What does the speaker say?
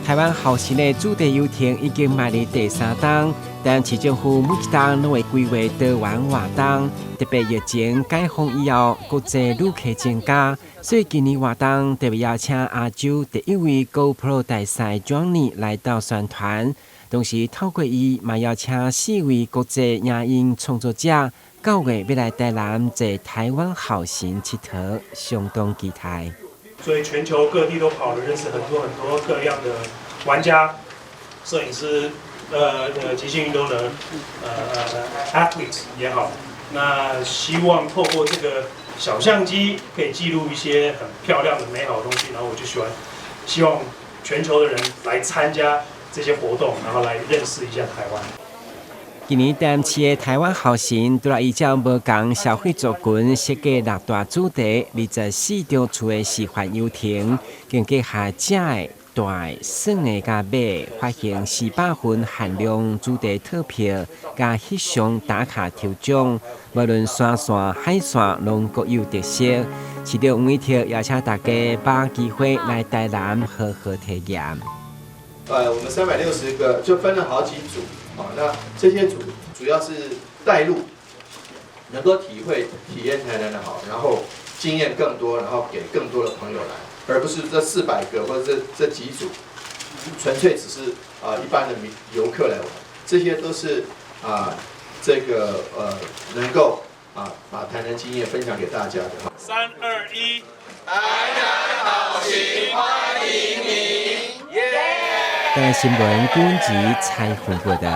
台灣好行的主題遊程已經邁入第三冬，台南市政府每一冬攏會規劃多元活動，特別疫情解封以後，國際旅客增加，所以今年活動特別邀請亞洲第一位 GoPro 大使 Johnny 來到宣傳，同時透過伊嘛邀請四位國際影音創作者，9月欲來台南坐台灣好行𨑨迌，相當期待。所以全球各地都跑了，認識很多很多各樣的玩家、攝影師、極限運動的athletes 也好。那希望透過這個小相機，可以記錄一些很漂亮的美好的東西。然後我就喜歡，希望全球的人來參加這些活動，然後來認識一下台灣。今年台南市的台灣好行，除了依照無仝消費族群設計六大主題、24場次的示範遊程，更結合食的、大的、耍的佮買的，發行400份限量主題套票，佮翕相打卡抽獎。無論山線、海線，攏各有特色。市長黃偉哲邀請大家把握機會來台南好好體驗。我們360個就分了好幾組。啊，那這些組主要是帶路，能夠體會體驗台南的好，然後經驗更多，然後給更多的朋友來，而不是這400個或者這幾組，純粹只是啊一般的民遊客來玩，這些都是啊這個能夠啊把台南經驗分享給大家的。三二一，台南好行，歡迎你，耶！台新聞君子采訪報道。